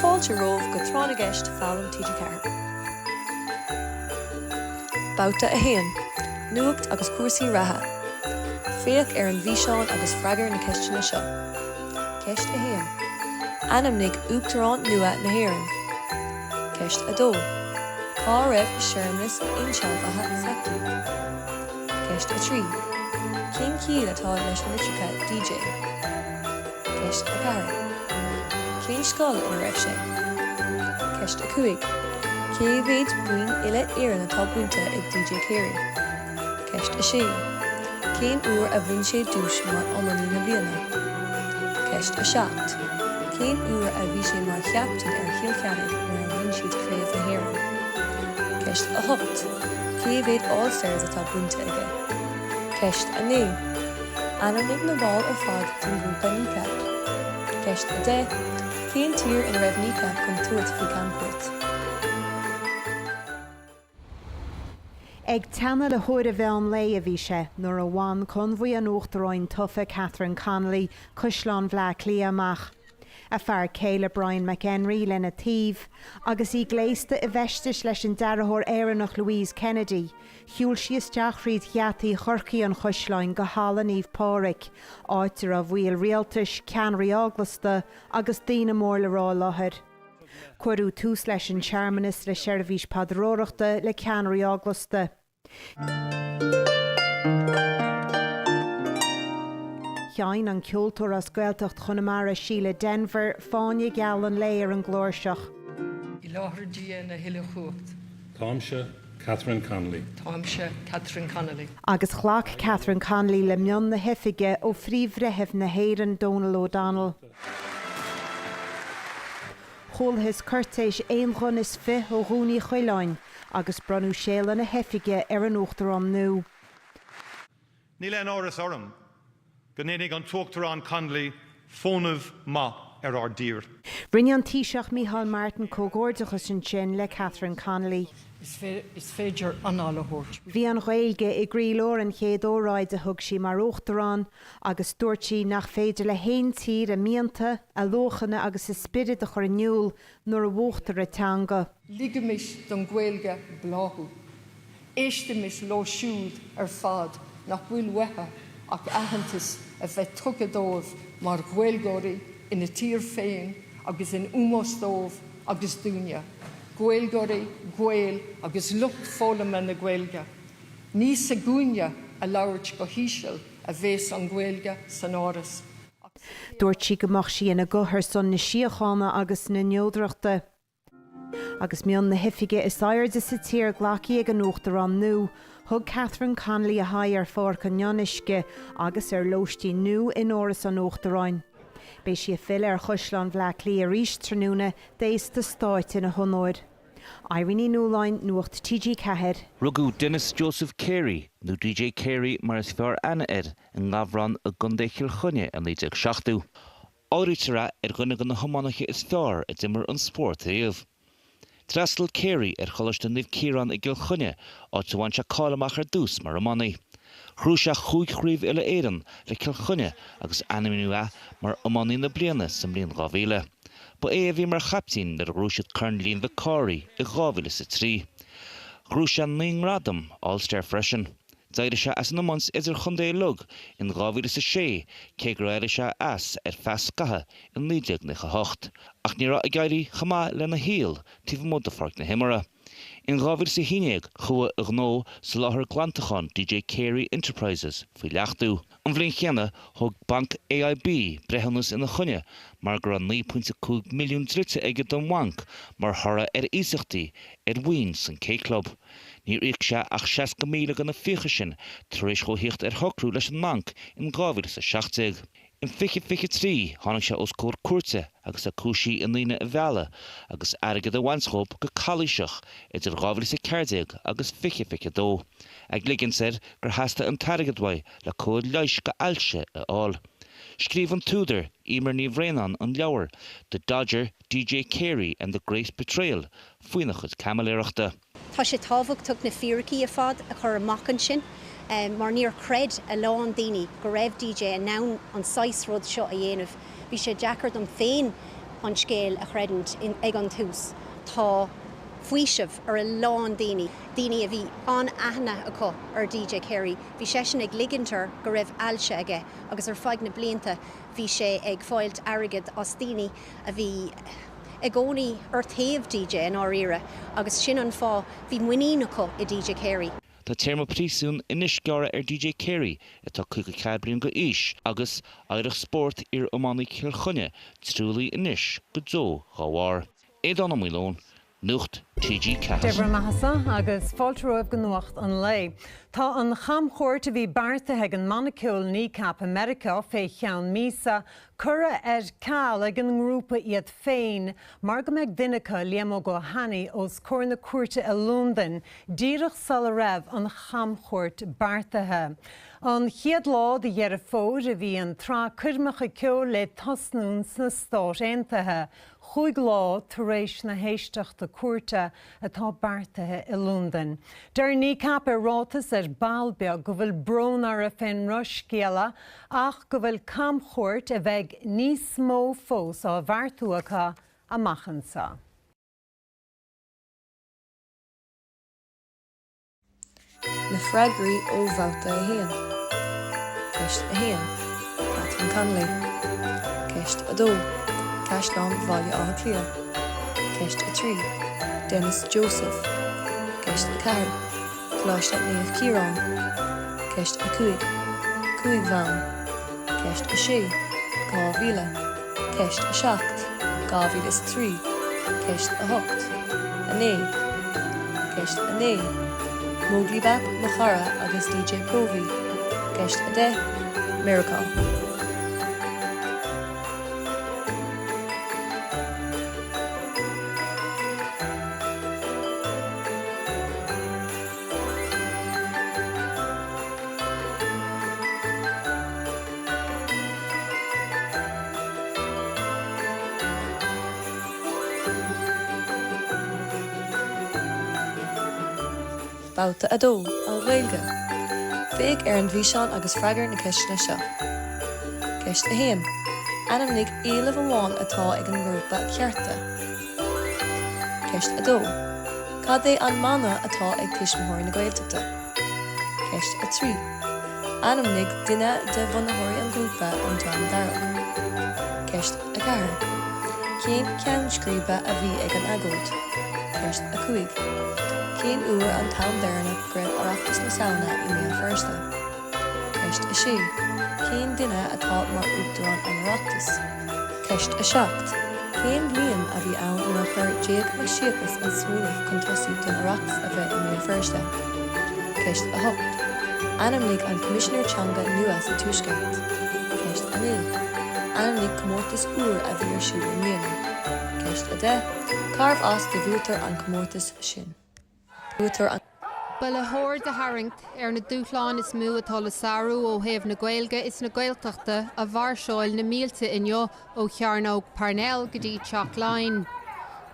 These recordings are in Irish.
Fáilte romhaibh go Tráth na gCeist Foghlaim TG4. Babhta 1, Nuacht agus cúrsaí reatha. Féach ar an bhfíseán agus freagair na ceisteanna seo. Ceist 1. Ainmnigh Uachtarán nua na hÉireann. Ceist 2. Cá raibh searmanas insealbhaithe s'aici? Ceist 3. Cén chiall atá leis na litreacha DJ? Ceist 4. Cén scoil ina raibh sé? Ceist 5. Cé mhéad boinn uile-Éireann atá bainte ag DJ Carey? Ceist 6. Cén uair a bhain sé duais mar Iománaí na Bliana? Ceist 7. Cén uair a bhí sé mar chaptaen ar Chill Chainnigh nuair a bhain siad Craobh na hÉireann? Ceist 8. Cé mhéad All Stars atá bainte aige? Ceist 9. Ainmnigh na baill ar fad den ghrúpa Kneecap. Ceist 10. Cén tír ina raibh Kneecap chun tabhairt faoi camchuairt? Ag teannadh le huair an mheán lae a bhí sé nuair a bhain conbhaí an Uachtaráin tofa Catherine Connolly Caisleán Bhleá Cliath amach. A fear céile Brian McEnery lena taobh, agus í gléasta i bhfeistis leis an dearthóir Éireannach Louise Kennedy, shiúil sí isteach thríd gheataí Chorcaí an chaisleáin go Halla Naomh Pádraig, áit a raibh baill rialtais, ceannairí eaglasta agus daoine mór le rá i láthair. Cuireadh tús leis an searmanas le seirbhís paidreoireachta le ceannairí eaglasta. Sheinn an ceoltóir as Gaeltacht Chonamara Síle Denvir Fáinne Geal an Lae ar an gcláirseach. I láthair Dia na huile chumhacht. Táimse Catherine Connolly. Táimse Catherine Connolly. Agus ghlac Catherine Connolly le mionn na hoifige ó Phríomh-Bhreitheamh na hÉireann Donal O'Donnell. Chualathas cúirtéis aon ghuth is fith ó Dhún Uí Choileáin agus bronnadh séala na hoifige ar an Uachtarán nua. Níl aon amhras orm go ndéanfaidh an tUachtarán Connolly fónamh maith ar ár dtír. Rinne an Taoiseach Micheál Martin comhghairdeachas ansin le Catherine Connolly. Is féidir anáil a thabhairt. Bhí an Ghaeilge i gcroílár an chéad óráid a thug sí mar Uachtarán agus dúirt sí nach féidir le haon tír a mianta, a luachanna agus a spiorad a chur in iúl nuair a mhúchtar a teanga. Ligimis don Ghaeilge bláthú. Éistimis leo siúd ar fad nach bhfuil uathu ach aitheantas a bheith tugtha dóibh mar Ghaeilgeoirí ina dtír féin agus in ómós dóibh agus dúinne, Gaeilgeoirí, Gaeil agus lucht foghlama na Gaeilge. Ní s'againne a labhairt go híseal a bheas an Ghaeilge san Áras ach sa saol. Dúirt sí go mbeadh sí ina guth ar son na síochána agus na neodrachta. Agus mionn na hoifige is airde sa tír glactha ag an Uachtarán nua, thug Catherine Connolly a haghaidh ar Pháirc an Fhionnuisce agus ar lóistín nua in Áras an Uachtaráin. Beidh sí ag filleadh ar Chaisleán Bhleá Cliath arís tráthnóna d'fhéasta stáit ina honóir. Irene Ní Nualláin, Nuacht TG4. Rugadh Denis Joseph Carey, nó DJ Carey mar is fearr aithne air, i nGabhrán i gContae Chill Chainnigh i 1970. Áirítear é ar dhuine de na hiománaithe is fearr a d'imir an spórt riamh. D'fhreastail Carey ar Choláiste Naomh Ciarán i gCill Chainnigh, áit a bhain sé cáil amach ar dtús mar iománaí. Ghnóthaigh sé chúig chraobh uile-Éireann le Cill Chainnigh agus ainmníodh é mar Iománaí na Bliana sa mbliain 2000. Ba é a bhí mar chaiptín nuair a ghnóthaigh siad Corn Liam Mhic Cárthaigh i 2003. Ghnóthaigh sé 9 ngradam All Star freisin. D'éirigh sé as an iomáint idirchontae uilig in 2006 cé gur éirigh sé as ar feadh scaithimh i 1998, ach ní raibh ag éirí chomh maith lena shaol taobh amuigh de pháirc na himeartha. In 2011 chuaigh a ghnó soláthar glantacháin DJ Carey Enterprises faoi leachtú. An bhliain chéanna thug banc AIB breithiúnas ina choinne mar go raibh 9.5 milliún dlite aige don bhanc mar thoradh ar iasachtaí ar mhaoin san K Club. Níor íoc sé ach 60,000 de na fiacha sin tar éis dhó thíocht ar shocrú leis an mbanc in 2017. In 2023, tháinig sé os comhair cúirte agus é cúisithe i ndaoine a mhealladh agus airgead a bhaint dhóibh go calaoiseach idir 2014 agus 2022, ag ligint air gur theastaigh an t-airgead uaidh le cóir leighis do ailse a fháil. Scríobh an t-údar, Eimear Ní Bhraonáin an leabhar, The Dodger, DJ Carey and the Great Betrayal, faoina chuid caimiléireachta. Tá sé tábhachtach na fíricí ar fad a chur amach ansin mar níor chreid a lán daoine go raibh DJ in ann an saghas rud seo a dhéanamh. Bhí sé deacair dom féin. an scéal a chreidiúint ag an tús. Tá faoiseamh ar a lán daoine, daoine a bhí an-aithne acu ar DJ Carey. Bhí seisean ag ligint air go raibh ailse aige agus ar feadh na blianta bhí sé ag fáilt airgead as daoine a bhí i gcónaí ar taobh DJ i ndáiríre agus sin an fáth bhí muinín acu i DJ Carey. Tá téarma príosúin anois gearrtha ar DJ Carey, atá 54 bliain d'aois, agus oidhreacht spóirt iar-iománaí Chill Chainnigh truaillithe anois go deo dá bharr. Aodhán Ó Maoileoin, Nuacht TG4. Dé bhur mbeathasa agus fáilte romhaibh go Nuacht an Lae. Tá an chamchuairt a bhí beartaithe ag an mbanna ceoil Kneecap i Meiriceá fé cheann míosa curtha ar ceal ag an ngrúpa iad féin mar go mbeidh duine acu, Liam Óg Ó hAnnaidh, os comhair na cúirte i Londain díreach sula raibh an chamchuairt beartaithe. An chéad lá de Dheireadh Fómhair a bhí an tsraith coirmeacha ceoil le tosnú sna Stáit Aontaithe. chúig lá tar éis na héisteachta cúirte atá beartaithe i Londain. Deir Kneecap i ráiteas ar ball beag go bhfuil brón orthu fén ndrochscéala ach go bhfuil camchuairt a bheidh níos mó fós á bheartú acu amach anseo. Na freagraí ó Bhabhta 1. Ceist 1, Catherine Connolly. Ceist 2, Caisleán Bhaile Átha Cliath. Ceist 3, Dennis Joseph. Ceist 4, Coláiste Naomh Ciarán. Ceist 5, Cúig bhonn. Ceist 6, 2000. Ceist 7, 2003. Ceist 8, 9. Ceist 9, Móglaí Bap, Mo Chara agus DJ Próvaí. Ceist 10, Meiriceá. Babhta 2, An Ghaeilge. Féach ar an bhfíseán agus freagair na ceisteanna seo. Ceist 1. Ainmnigh éileamh amháin atá ag an ngrúpa Cearta. Ceist 2. Cad é an mana atá ag Tuismitheoirí na Gaeltachta? Ceist 3. Ainmnigh duine de bhunaitheoirí an ghrúpa An Dream Dearg. Ceist 4. Cén ceann scríbe a bhí ag an agóid? Ceist 5. Cén uair an t-am deireanach go raibh Oireachtas na Samhna i mBéal Feirste? Ceist 6. Cén duine atá mar Uachtarán an Oireachtais? Ceist 7. Cén bhliain a bhí ann nuair a chuir Jeaic Mac Siacais an smaoineamh chun tosaigh don Oireachtas a bheith i mBéal Feirste? Ceist 8. Ainmnigh an Coimisinéir Teanga nua sa Tuaisceart. Ceist 9. Ainmnigh comórtas úr a bhí ar siúl i mbliana. Ceist 10. Cárbh as do bhuaiteoir an chomórtais sin? Buaiteoir an. Ba le haird a tharraingt ar na dúshláin is mó atá le sárú ó thaobh na Gaeilge is na Gaeltachta a mhairseáil na mílte inniu ó Chearnóg Parnell go dtí Teach Laighean.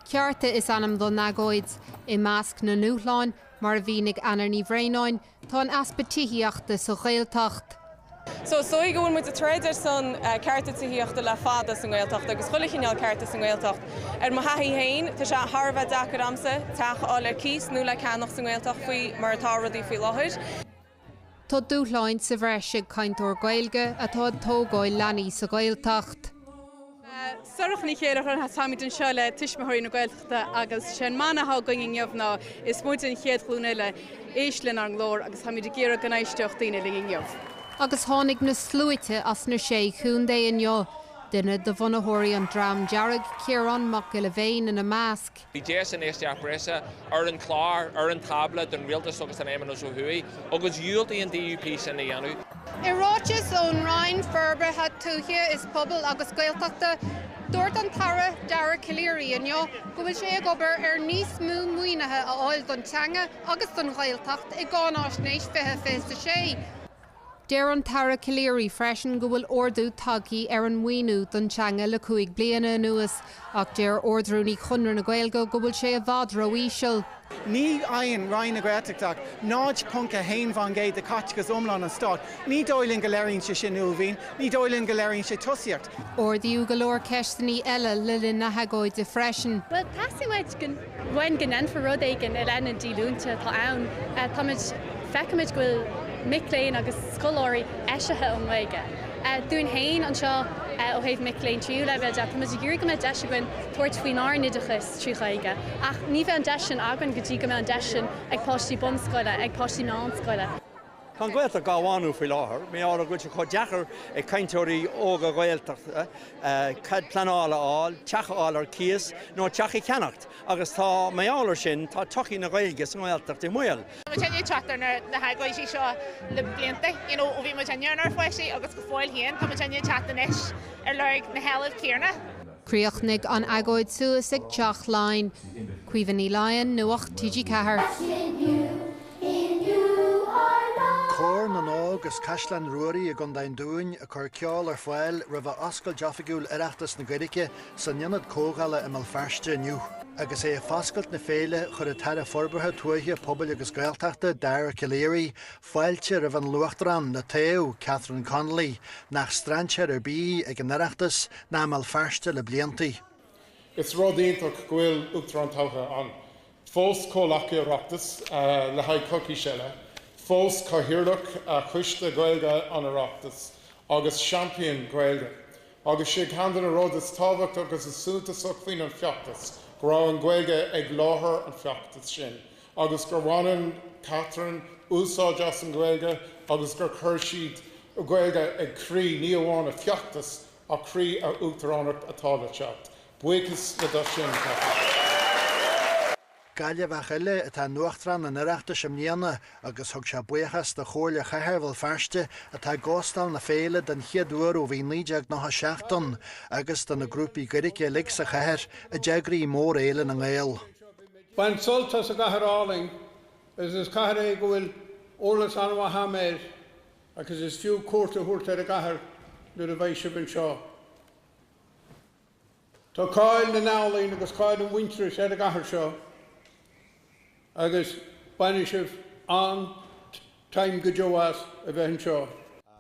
Cearta is ainm don agóid. I measc na ndúshlán, mar a mhínigh Anna Ní Bhraonáin, Tá an easpa tithíochta sa Ghaeltacht. So is dóigh go bhfuil muid ag troid ar son cearta tithíochta le fada sa nGaeltacht agus chuile chineál cearta sa nGaeltacht. Ar mo thaithí féin, tá sé thar a bheith deacair a'msa teach a fháil ar cíos nó le ceannach sa nGaeltacht faoi mar atá rudaí faoi láthair. Tá dúshláin sa bhreis ag cainteoir Gaeilge atá ag tógáil leanaí sa Ghaeltacht. Sorcha Ní Chéilleachair, Táimid anseo le Tuismitheoirí na Gaeltachta agus sé an mana atá againn inniu ná 'Is muide an chéad ghlúin eile, éist lenár nglór' agus táimid ag iarraidh go n-éisteodh daoine linn inniu. Agus tháinig na sluaite as na sé chontae inniu, duine de bhunaitheoirí an Dream Dearg, Ciarán Mac Giolla Bhéin ina measc. Bhí deis infheistíocht breise ar an chlár, ar an tábla don rialtas agus don Fheidhmeannas ó thuaidh agus dhiúltaigh an DUP sin a dhéanamh. I ráiteas ón Roinn Forbartha Tuaithe is Pobail agus Gaeltachta, dúirt an tAire Dara Calleary inniu go bhfuil sé ag obair ar níos mó maoinithe a fháil don teanga agus don Ghaeltacht i gCáináisnéis 2026. Deir an tAire Calleary freisin go bhfuil ardú tagtha ar an maoiniú don teanga le 5 bliana anuas, ach deir Ard-Rúnaí Chonradh na Gaeilge go bhfuil sé i bhfad ró-íseal. Ní fhaigheann Roinn na Gaeltachta ach 0.1% de chaiteachas iomlán an stáit. Ní dóigh linn go léiríonn sé sin uaillmhian, ní dóigh linn go léiríonn sé tosaíocht. Ardaíodh go leor ceisteanna eile le linn na hagóide freisin. Bhuel, teastaíonn uait go, uainn go ndéanfar rud éigin i leith na díolúinte atá ann. Táimid, feicimid go bhfuil mic léinn agus scoláirí eisiata ón nGaeilge. Dúinn féin anseo ó thaobh mic léinn tríú leibhéal de, táimid ag iarraidh go mbeidh deis againn tabhairt faoinár n-oideachas trí Ghaeilge ach ní bheidh an deis sin againn go dtí go mbeidh an deis sin ag páistí bunscoile, ag páistí meánscoile. Tá an Ghaeltacht á bánú faoi láthair, mar gheall go bhfuil sé chomh deacair ag cainteoirí óga Gaeltachta cead pleanála a fháil, teach a fháil ar cíos nó teach a cheannacht agus tá, mar gheall air sin, tá todhchaí na Gaeilge sa nGaeltacht i mbaol. Tá muid i ndiaidh teacht ar na hagóidí seo le blianta, you know, ó bhí muid inár bpáistí agus go fóill féin tá muid i ndiaidh teacht anois ar lorg na héilimh céanna. Chríochnaigh an agóid suas ag Teach Laighean. Caoimhe Ní Laighin, Nuacht TG4. Cór na nÓg as Caisleán Ruairí i gContae an Dúin ag cur ceol ar fáil roimhe oscailt oifigiúil Oireachtas na Gaeilge san Ionad Comhdhála i mBéal Feirste inniu. Agus é ag foscailt na féile, chuir an tAire Forbartha Tuaithe, Pobail agus Gaeltachta, Dara Calleary, fáilte roimh an Uachtarán a toghadh, Catherine Connolly, nach strainséir ar bith í ag an Oireachtas ná i mBéal Feirste le bliantaí. Is rud iontach go bhfuil Uachtarán tofa ann. Fós Comhghleacaí Oireachtais le haghaidh coicís eile, fós Cathaoirleach Choiste Gaeilge an Oireachtais agus seaimpín Gaeilge. Agus sé ceann de na rud is tábhachtach agus is suntasach faoin an feachtas go raibh an Ghaeilge ag láthair an feachtas sin agus gur bhaineann Catherine úsáid as an Ghaeilge agus gur chuir siad Gaeilge ag croí ní amháin a feachtas ach croí a uachtaránacht atá le teacht. Buíochas le do sin, Catherine. Gaillimheach eile atá in Uachtarán an Oireachtais i mbliana agus thug sé buíochas do Chomhairle Chathair Bhéal Feirste atá ag óstáil na féile den chéad uair ó bhí 1997 ann agus do na grúpaí Gaeilge uilig sa chathair a d'eagraigh mórfhéile na nGael. Bain sult as an gcathair álainn agus is cathair é go bhfuil eolas an-mhaith a'm air agus is fiú cuairt a thabhairt ar an gcathair nuair a bheidh sibh anseo. Tá cáil na n-ealaíon agus cáil an mhuintearais ar an gcathair seo agus bainfidh sibh an-time go deo as a bheith anseo.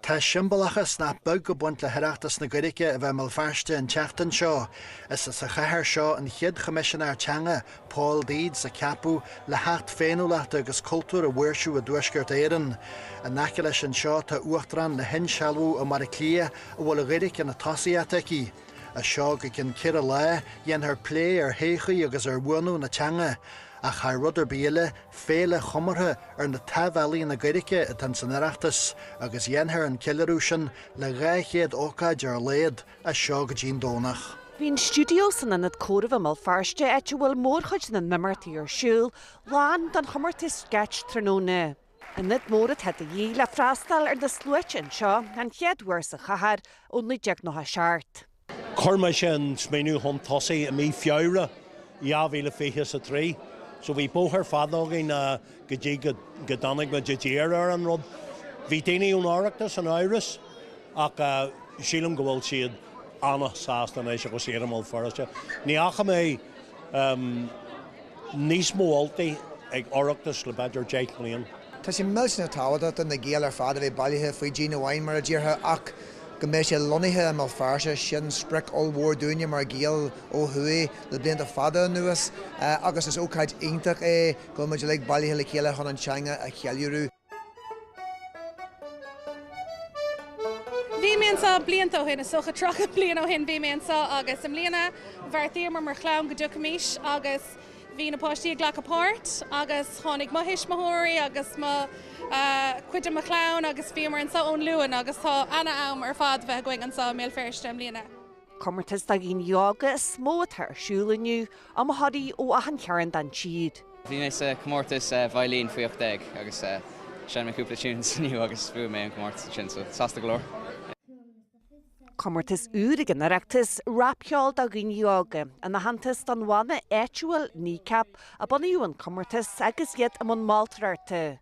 Tá siombalachas nach beag ag baint le hOireachtas na Gaeilge a bheith i mBéal Feirste an tseachtain seo. Is as an chathair seo an chéad Choimisinéir Teanga, Paul Deeds, a ceapadh le hAcht Féiniúlachta agus Cultúir a mhaoirsiú i dTuaisceart Éireann. In aice leis anseo tá Uachtarán le hinsealbhú i mBaile Átha Cliath a bhfuil an Ghaeilge ina tosaíocht aici. As seo go ceann 4 lá, dhéanfar plé ar thodhchaí agus ar bhuanú na teanga. Ach thar rud ar bith eile, féile chomórtha ar na taibh-ealaíona Gaeilge atá ins an Oireachtas agus dhéanfar an ceiliúradh sin le 200 ócáid ar a laghad as seo go dtí an Domhnach. Bhí an stiúideo san Ionad Comhairimh i mBéal Feirste, áit a bhfuil mórchuid na n-imeachtaí ar siúl, lán don chomórtas sceits tráthnóna. Ionad mór atá de dhíth le freastal ar na sluaite anseo, an chéad uair sa chathair ó 1997. Chuir mise an smaoineamh chun tosaigh i mí Feabhra 2023, so bhí bóthar fada againn go dtí go dtáinig muid i dtír ar an rud. Bhí daoine ón Oireachtas in amhras ach sílim go bhfuil siad an-sásta anois agus iad i mBéal Feirste. Ní fhaca mé níos mó moltaí ag Oireachtas le b'fhéidir 10 mbliain. Tá sé millteanach tábhachtach do na Gaeil ar fad a bheith bailithe faoi dhíon amháin, mar a déarfá, ach go mbeidh sé lonnaithe i mBéal Feirste, sin sprioc ollmhór dúinne mar Ghaeil ó thuaidh le blianta fada anuas agus is ócáid iontach é go bhfuil muid uilig bailithe le chéile chun an teanga a cheiliúradh. Bhí mé anseo blianta ó shin, is dócha 30 bliain ó shin bhí mé anseo agus i mbliana bheartaíomar mar chlann go dtiocfaimis agus bhí na páistí ag glacadh páirt agus tháinig mo thuismitheoirí agus mo cuid de mo chlann agus bhíomar anseo ón Luan agus tá ana-am ar fad bheith againn anseo i mBéal Feirste i mbliana. Comórtas do dhaoine óga is mó atá ar siúl inniu, iomaitheoirí ó achan chearn den tír. Bhí mé sa chomórtas veidhlín faoi 18 agus sheinn mé cúpla tunes inniu agus bhuaigh mé an comórtas ansin so sásta go leor. Comórtas úr ag an Oireachtas, rapcheol do dhaoine óga, in aitheantas don bhanna áitiúil Kneecap a bunaíodh an comórtas agus iad i mbun moltóireachta.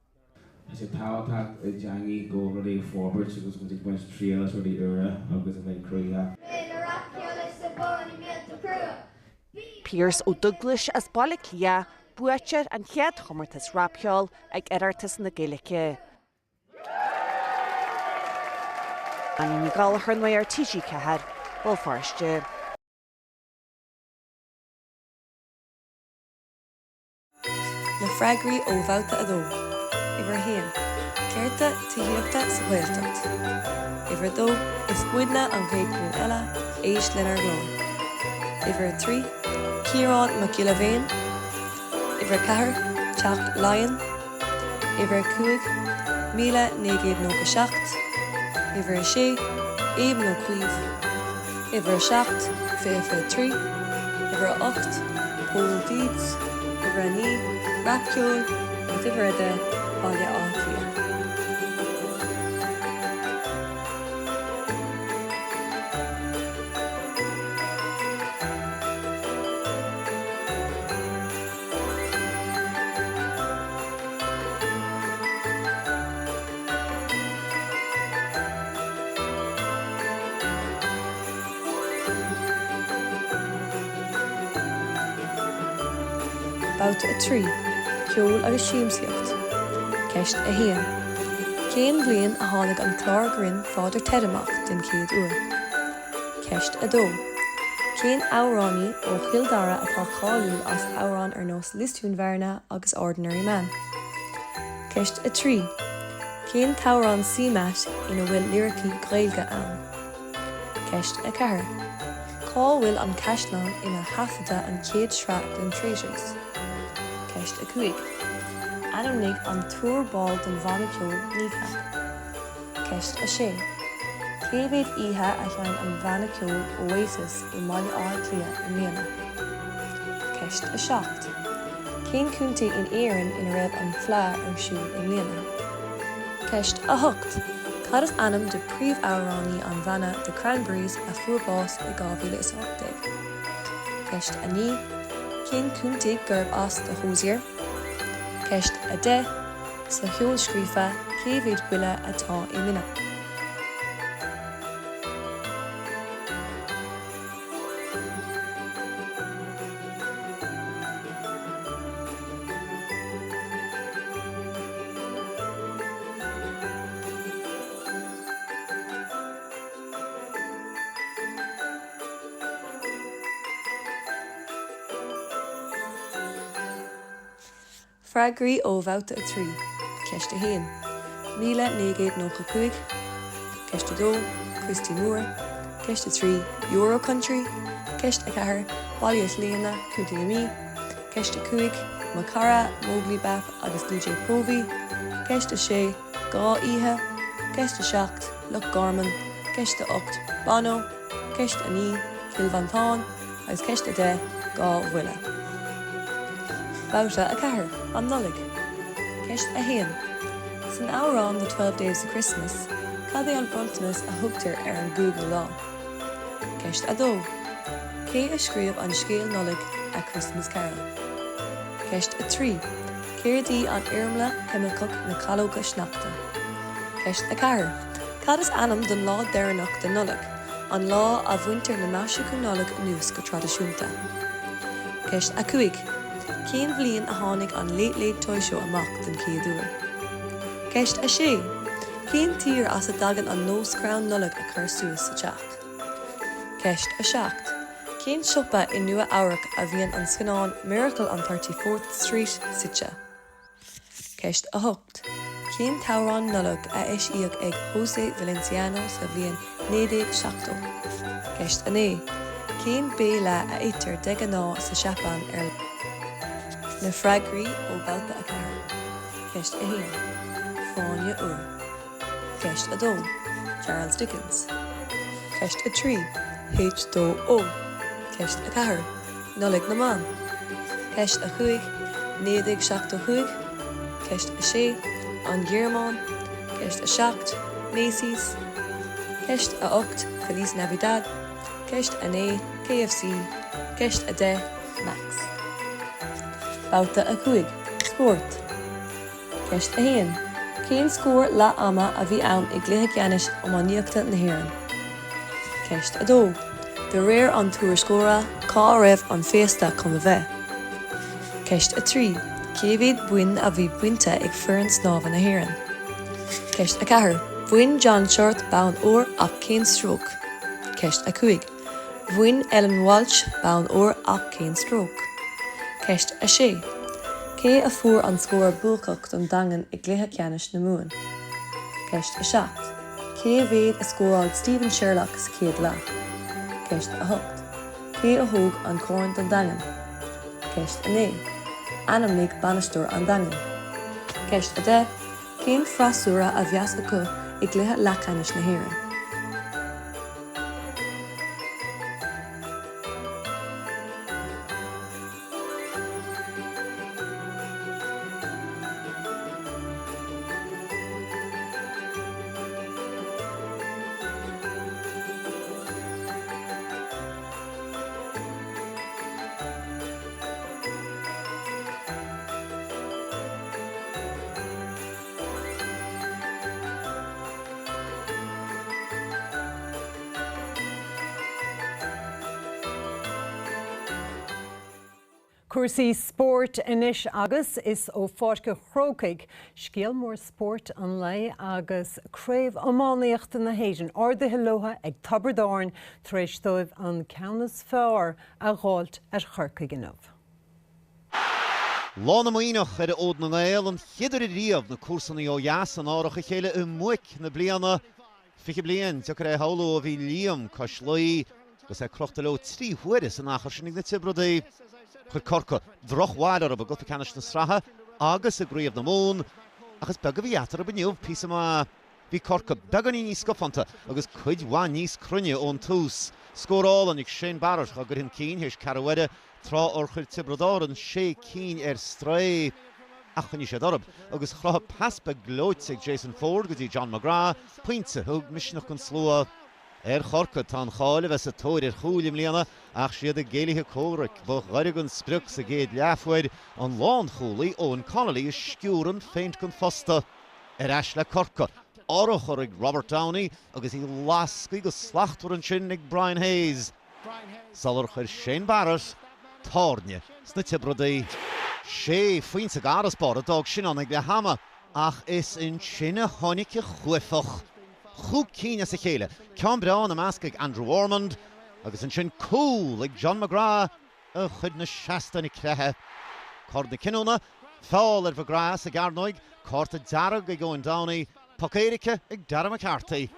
Tá sé tábhachtach i dteangaidh go bhfuil rudaí ag forbairt agus muid ag baint triail as rudaí úra agus a bheith cruthaitheach. Pearse Ó Dubhghlas as Baile Átha Cliath, buaiteoir an chéad chomórtas rapcheoil ag Oireachtas na Gaeilge. Áine Ní Ghallchóir, Nuacht TG4, Béal Feirste. Na freagraí ó Bhabhta 2. Uimhir 1, Cearta tithíochta sa Ghaeltacht. Uimhir 2, Is muidne an chéad ghlúin eile, éist lenár nglór. Uimhir 3, Ciarán Mac Giolla Bhéin. Uimhir 4, Teach Laighean. Uimhir 5, 1997. Uimhir 6, Éamon Ó Cuív. Uimhir 7, 2023. Uimhir 8, Pól Deeds. Uimhir 9, Rapcheol. Agus uimhir 10, Baile Átha Cliath. Babhta 3, Ceol agus Siamsaíocht. Ceist 1. Cén bhliain a tháinig an clár grinn Father Ted amach den chéad uair? Ceist 2. Cén amhránaí ó Chill Dara atá cáiliúil as amhráin ar nós Lisdoonvarna agus Ordinary Man? Ceist 3. Cén t-amhrán CMAT ina bhfuil liricí Gaeilge ann? Ceist 4. Cá bhfuil an caisleán ina thaifeadadh an chéad sraith den Traitors? Ceist 5. Ainmnigh an triúr ball den bhanna ceoil Kneecap. Ceist 6. Cé mhéad oíche a sheinn an banna ceoil Oasis i mBaile Átha Cliath i mbliana? Ceist 7. Cén contae in Éirinn ina raibh an Fleadh ar siúl i mbliana? Ceist 8. Cad is ainm do príomhamhránaí an bhanna The Cranberries a fuair bás i 2018? Ceist 9. Cén contae gurb as do Hozier? Ceist 10. Sa cheol scríofa, cé mhéad buille atá i mine? Freagraí ó Bhabhta 3, Ceist 1, 1995, Ceist 2, Christy Moore, Ceist 3, Euro Country, Ceist 4, Baile Shléine, Contae na Mí, Ceist 5, Mo Chara, Móglaí Bap agus DJ Próvaí, Ceist 6, 2 oíche, Ceist 7, Loch Garman, Ceist 8, Bono, Ceist 9, Cill Mhantáin, agus ceist 10, 2 bhuille. Babhta 4, An Nollaig. Ceist 1. San amhrán The Twelve Days of Christmas, cad é an bronntanas a thugtar ar an gcúigiú lá? Ceist 2. Cé a scríobh an scéal Nollag A Christmas Carol? Ceist 3. Céard í an fhoirmle cheimiceach na calóga sneachta? Ceist 4. Cad is ainm don lá deireanach den Nollaig, an lá a bhaintear na maisiúcháin Nollag anuas go traidisiúnta? Ceist 5. Cén bhliain a tháinig an Late Late Toy Show amach den chéad uair? Ceist 6. Cén tír as a dtagann an nós crann Nollag a chur suas sa teach? Ceist 7. Cén siopa i Nua Eabhrac a bhíonn an scannán Miracle on 34th Street suite? Ceist 8. Cén t-amhrán Nollag a eisíodh ag José Feliciano sa bhliain 1970? Ceist 9. Cén béile a itear de ghnáth sa Seapáin ar Na freagraí ó Bhabhta 4. Ceist 1. Fáinne Úr. Ceist 2. Charles Dickens. Ceist 3. H2O. Ceist 4. Nollaig na mBan. Ceist 5, 1975. Ceist 6, An Ghearmáin. Ceist 7, Macy's. Ceist 8, Feliz Navidad. Ceist 9, KFC. Ceist 10, Max. Babhta 5, Spórt. Ceist 1. Cén scór leath ama a bhí ann i gcluiche ceannais iománaíochta na hÉireann? Ceist 2. De réir an tuairisceora, cá raibh an féasta chun a bheith? Ceist 3. Cé mhéad boinn a bhí bainte ag foireann snámha na hÉireann? Ceist 4. Bhain John Shortt bonn óir ach cén stróc? Ceist 5. Bhain Ellen Walshe bonn óir ach cén stróc? Ceist 6. Cé a fuair an scór buacach don Daingean i gcluiche ceannais na Mumhan? Ceist 7. Cé mhéad a scóráil Stephen Sherlock sa chéad leath? Ceist 8. Cé a thóg an corn don Daingean? Ceist 9. Ainmnigh bainisteoir an Daingin. Ceist 10. Cén freasúra a bheas acu i gcluiche leathcheannais na hÉireann? Cúrsaí spóirt anois agus is ó Pháirc an Chrócaigh scéal mór spóirt an lae agus Craobh Iománaíochta na hÉireann ardaithe leo ag Tiobraid Árann tar éis dóibh an ceann is fearr a dh'fháilt ar Chorcaigh inniu. Lá na Muimhneach ar fhód na nGael, an chéad uair riamh na comharsana ó dheas in árach a chéile i mbuaic na bliana. 20 bliain, deacair é a shamhlú ó bhí Liam cois Laoi agus é crochta leo 3 huaire san achar sin ag na Tiobradaigh. Chuir Corcaigh drochbhail orthu i gcluiche ceannais na sraithe agus i gCraobh na Mumhan ach is beag a bhí eatarthu inniu, píosa maith. Bhí Corcaigh beagáinín níos scafánta agus cuid mhaith níos cruinne ón tús. Scór álainn ag Shane Barrett á gcur chun cinn théis ceathrú uaire, tráth ar chuir Tiobraid Árann sé cinn ar strae. Ach choinnigh siad orthu agus chruthaigh pas beag gleoite ag Jason Forde go dtí John McGrath pointe a thug misneach don slua. Ar Chorcaigh atá an cháil a bheith sa tóir ar chúil i mbliana ach siad a gcéilithe comhraic ba ghaire don sprioc sa gcéad leathuair, an lánchúlaí Eoin Connolly a sciúr an phéint den phosta. Ar ais le Corcaigh, urchar ag Robert Downey agus í lasctha go slachtmhar ansin ag Brian Hayes. Sular chuir Shane Barrett tairne sna Tiobradaigh. Sé phointe i bhfarasbarr a d'fhág sin ann ag leath ama ach is ansin a tháinig an chuaifeach. Chúig cinn as a chéile, ceann breá ina measc ag Andrew Ormond agus ansin cúl ag John McGrath a chuir na seastáin ag creathadh. Cor na cinniúna, feall ar McGrath sa gcearnóig, cárta dearg ag Eoin Downey, poc éirice ag Darragh McCarthy.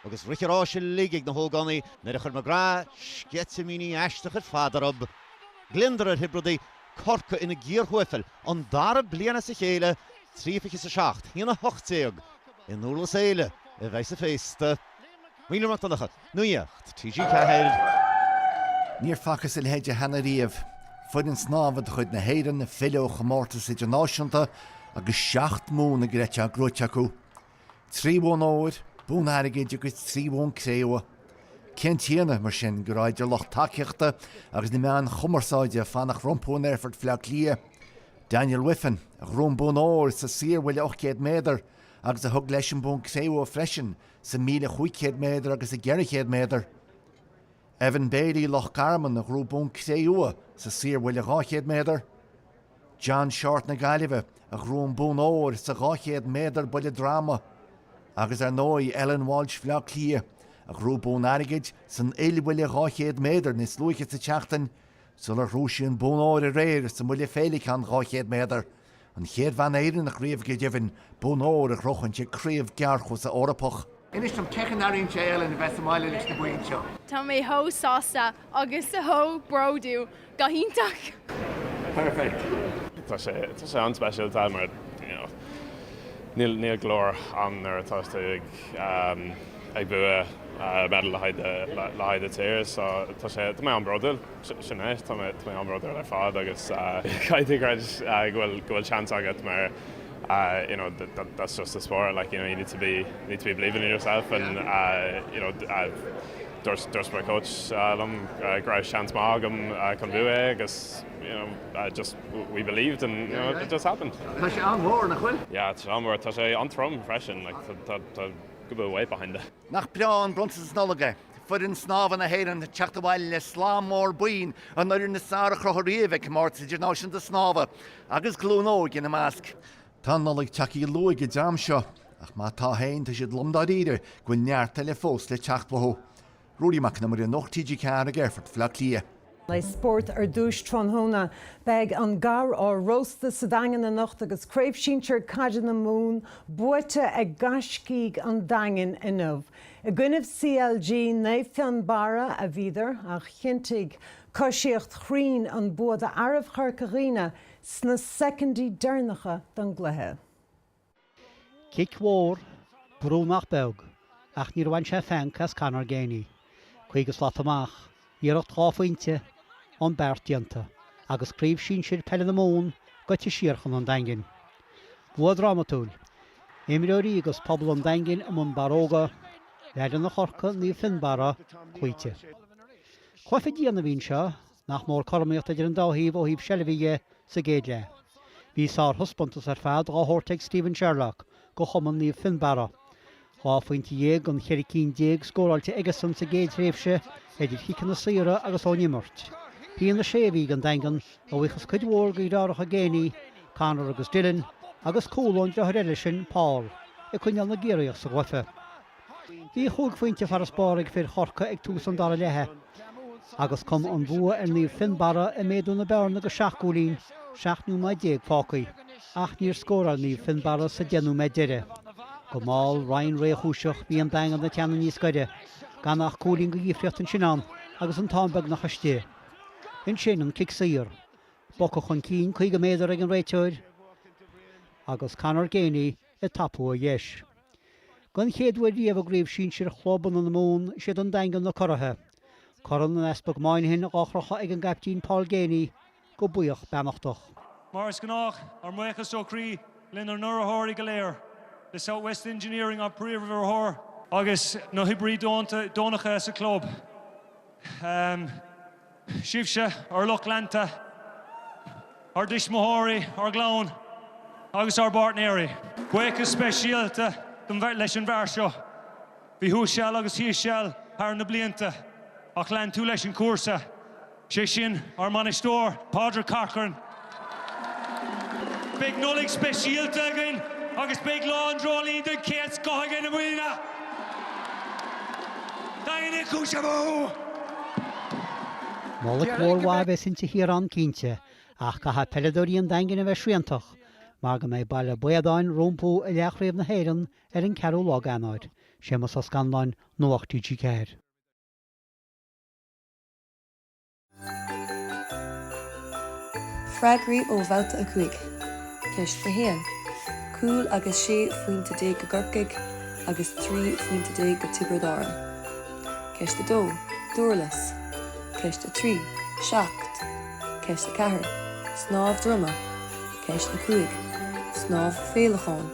Agus rith aráis uilig ag na hógánaigh nuair a chuir McGrath sceitimíní aisteach ar fad orthu. Gliondar ar Thiobradaigh, Corcaigh ina gcíor thuathail an dara bliain as a chéile, 3-27, 1-18 i nDurlas Éile a bheidh sa féasta. William Mac Donncha, Nuacht TG4. Níor facthas a leithéid cheana riamh, foireann snámha de chuid na hÉireann ag filleadh ó chomórtas idirnáisiúnta agus 7 mbonn a gcreidfeá gnóite acu. 3 bhonn óir, bonn airgid agus 3 bhonn cré-umha. Cén t-ionadh, mar sin, go raibh idir lucht tacaíochta agus na meáin chumarsáide ag fanacht rompu in Aerfort Bhaile Átha Cliath. Daniel Wiffen, a ghnóthaigh an bonn óir sa saorbhuille 800 méadar agus a thug leis an bonn cré-umha freisin sa 1,500 méadar agus sa 400 méadar. Evan Bailey, Loch Garman, a ghnóthaigh bonn cré-umha sa saorbhuille 200 méadar. John Shortt na Gaillimhe, a ghnóthaigh an bonn óir sa 200 méadar buille droma. Agus ar ndóigh Ellen Walshe Bhaile Átha Cliath, a ghnóthaigh bonn airgid san ilbhuille 200 méadar níos luaithe sa tseachtain, sular ghnóthaigh sí an bonn óir aréir sa mbuille féileacáin 200 méadar. An chéad bhean Éireannach riamh go deimhin bonn óir a ghnóchaint ag Craobh Gearrchúrsa Eorpach. Inis dom, cén chaoi a n-airíonn sé Ellen a bheith sa mbaile leis na boinn seo? Tá mé chomh sásta agus chomh bródúil, go hiontach! Perfect. Tá sé tá sé an-speisialta mar you know níl níl go leor ann nuair atá tú ag ag bua medal le haghaidh le haghaidh do tíre so tá sé tá mé an-bhródúil. Sin é, tá mé an-bhródúil ar fad agus caithfidh tú creid go bhfuil go bhfuil seans agat mar you know that's just the sport like you know you need to be you need to be believing in yourself and you know. Dúirt dúirt mo coach liom go raibh seans maith agam chun bua é agus you know just we believed and you know it just happened. Tá sé an-mhór, nach bhfuil? Yeah, tá sé an-mhór. Tá sé an-trom freisin, like tá tá good bit of weight behind it. Nach breá an bronntanas Nollag é? Foireann snámha na hÉireann ag teacht abhaile le slám mór boinn, an fhoireann is fearr a chruthaigh riamh ag Comórtas Idirnáisiúnta Snámha, agus glúin óg ina measc. Tá an Nollaig tagtha luath ag an dream seo, ach má tá féin, tá siad lom dáiríre go bhfuil neart eile fós le teacht uathu. Ruairí Mac Con Iomaire, Nuacht TG4 ag Aerfort Bhaile Átha Cliath. Spórt ar dtús tráthnóna. Beidh an gadhar á róstadh sa Daingean anocht agus Craobh Sinsir Caide na Mumhan buaite ag gaiscígh an Daingin inniu. I gcoinnibh CLG Naomh Fionnbarra a bhíodar ach chinntigh coisíocht chruinn an bua d'fhearaibh Chorca Dhuibhne sna soicindí deireanacha den gcluiche. Cic mhór, brú nach beag, ach níor bhain sé feanc as Conor Geaney. 50 slat amach, iarracht 2 phointe, an beart déanta, agus Craobh Sinsir Peile na Mumhan goite siar chun an Daingin. Bua drámatúil. Imreoirí agus pobal an Daingin i mbun barróga, leaideanna Chorcaí, Naomh Fionnbarra, cloíte. Cluiche dian a bhí anseo, Nach mór cothromaíocht idir an dá thaobh ó thaobh seilbhe dhe sa gcéad leath. Bhí sárthaispeántas ar fad dhá thabhairt ag Stephen Sherlock go chumann Naomh Fionnbarra. 12 phointe den 14 cinn scóráilte aigesan sa gcéad thréimhse, idir chiceanna saora agus ón imirt. 1-6 a bhí ag an Daingean, a bhuíochas cuid mhór go dheartháireacha Geaney, Conor agus Dylan, agus cúl ón deartháir eile sin, Paul, ag coinneáil na gCiarraíoch sa gcluiche. Bhí chúig phointe farasbarr ag fir Chorcaí ag tús an dara leatha agus cuma an bhua ar Naomh Fionnbarra ag méadú na bearna go 7 gcúilín, 17 nóiméad fágtha. Ach níor scóráil Naomh Fionnbarra sa 10 nóiméad deiridh. Go mall, righin réchúiseach, bhí an Daingean ag teannadh níos gaire, gan ach cúilín de dhifríocht ansin ann agus an t-am beagnach istigh. Ansin, an cic saor. Bogtha chun cinn 50 méadar ag an réiteoir agus Conor Geaney ag tapú a dheis. Don chéad uair riamh i gCraobh Sinsir Chlubanna na Mumhan, is iad an Daingean na curaithe. Corn an Easpaig Moynihan dhá chrochadh ag an gcaiptín Paul Geaney go buíoch beannachtach. Mar is gnách, ár mbuíochas ó chroí lenár n-urraitheoirí go léir, le South West Engineering, ár bpríomhurraitheoir, agus na hoibrithe deonacha sa chlub. Sibhse, ár lucht leanta, ár dtuismitheoirí, ár gclann agus ár bpáirtnéirí. Buíochas speisialta leis an bhfear seo. Bhí thuas seal agus thíos seal thar na blianta ach lean tú leis an chúrsa. Sé sin ár mbainisteoir, Pádraig Corcoran. Beidh Nollaig speisialta againn agus beidh Lá an Dreoilín den chéad scoth againn i mbliana! Daingean Uí Chúis abú! Nollaig mhór mhaith a bheas inti thiar ann cinnte, ach caithfidh peileadóirí an Daingin a bheith sriantach mar go mbeidh Baile Baodáin rompu i leathchraobh na hÉireann ar an 4ú lá d'Eanáir. Séamus Ó Scanláin, Nuacht TG4. Freagraí ó Bhabhta 5. Ceist 1. Cúl agus 16 phointe go gCorcaigh agus 13 phointe go Tiobraid Árann. Ceist 2. Dúrlas. Ceist 3. 7. Ceist 4. Snámh droma. Ceist 5. Snámh féileacáin.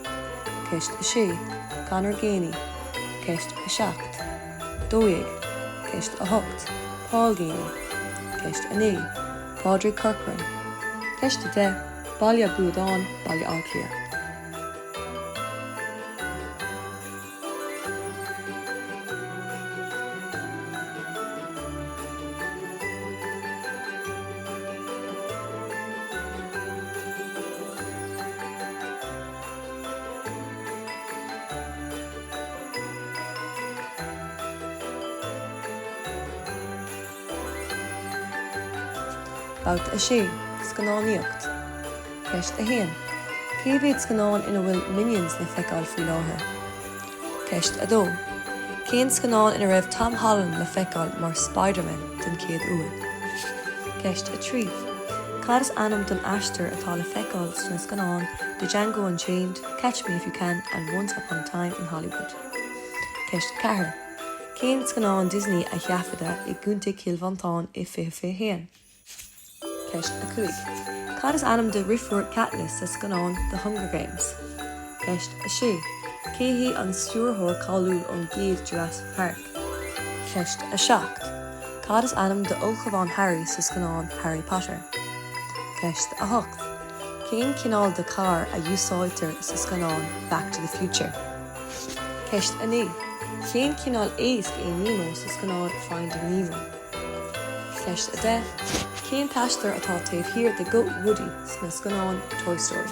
Ceist 6. Conor Geaney. Ceist 7. 12. Ceist 8. Paul Geaney. Ceist 9. Pádraig Corcoran. Ceist 10. Baile Buadáin, Baile Átha Cliath. Babhta 6, Scannánaíocht. Ceist 1. Cé mhéad scannán ina bhfuil Minions le feiceáil faoi láthair? Ceist 2. Cén scannán ina raibh Tom Holland le feiceáil mar Spider-Man den chéad uair? Ceist 3. Cad is ainm don aisteoir atá le feiceáil sna scannáin Django Unchained, Catch Me If You Can and Once Upon a Time in Hollywood? Ceist 4. Cén scannán Disney a taifeadadh i gContae Chill Mhantáin i 2021? Ceist 5. Cad is ainm do dheirfiúr Katniss sa scannán The Hunger Games? Ceist 6. Cé hé an stiúrthóir cáiliúil ón gcéad Jurassic Park? Ceist 7. Cad is ainm d'ulchabhán Harry sa scannán Harry Potter? Ceist 8. Cén cineál de charr a úsáidtear sa scannán Back to the Future? Ceist 9. Cén cineál éisc é Nemo sa scannán Finding Nemo? Ceist 10. Cén t-aisteoir atá taobh thiar de ghuth Woody sna scannáin Toy Story?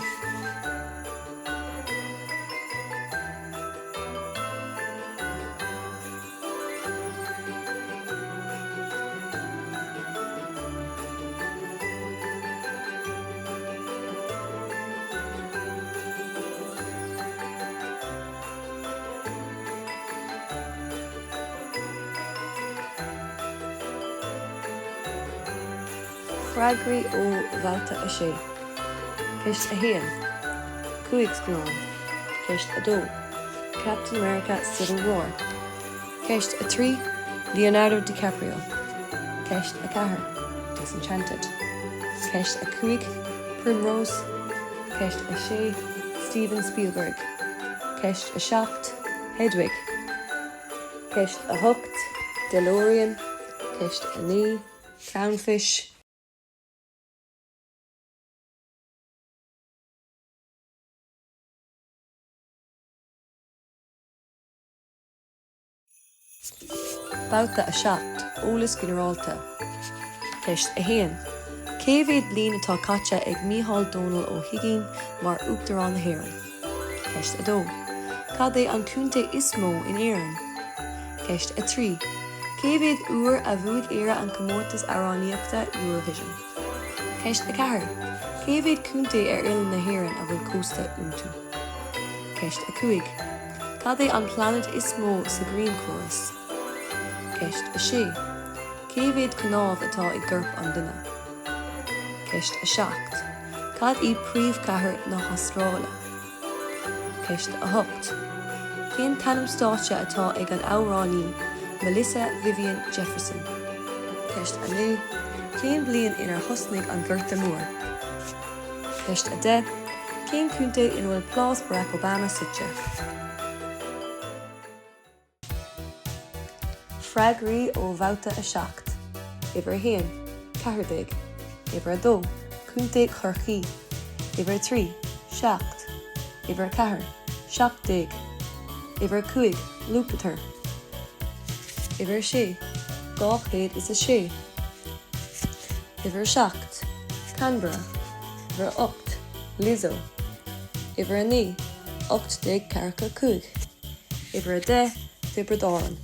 Freagraí ó Bhabhta 6. Ceist 1. 5 scannán. Ceist 2. Captain America Civil War. Ceist 3. Leonardo DiCaprio. Ceist 4. Disenchanted. Ceist 5. Primrose. Ceist 6. Steven Spielberg. Ceist 7. Hedwig. Ceist 8. DeLorean. Ceist 9. Clownfish. Babhta 7, Eolas Ginearálta. Ceist 1. Cé mhéad bliain atá caite ag Mícheál Dónall Ó hUiginn mar Uachtarán na hÉireann? Ceist 2. Cad é an contae is mó in Éirinn? Ceist 3. Cé mhéad uair a bhuaigh Éire an comórtas amhránaíochta Eurovision? Ceist 4. Cé mhéad contae ar oileán na hÉireann a bhfuil cósta iontu? Ceist 5. Cad é an pláinéad is mó sa ghrianchóras? Ceist 6. Cé mhéad cnámh atá i gcorp an duine? Ceist 7. Cad í príomhchathair na hAstráile? Ceist 8. Cén t-ainm stáitse atá ag an amhránaí Melissa Vivian Jefferson? Ceist 9. Cén bhliain inar thosnaigh an Gorta Mór? Ceist 10, Cén contae ina bhfuil Plás Barack Obama suite? Freagraí ó Bhabhta 7, Uimhir 1, 14, Uimhir 2, Contae Chorcaí, Uimhir 3, 7, Uimhir 4, 17, Uimhir 5, Iúpatar, Uimhir 6, 206. Uimhir 7, Canberra, Uimhir 8, Lizzo, Uimhir 9, 1845, Uimhir 10, Tiobraid Árann.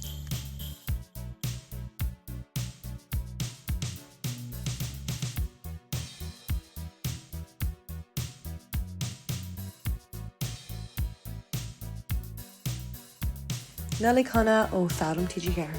Nollaig Shona ó Foghlaim TG4.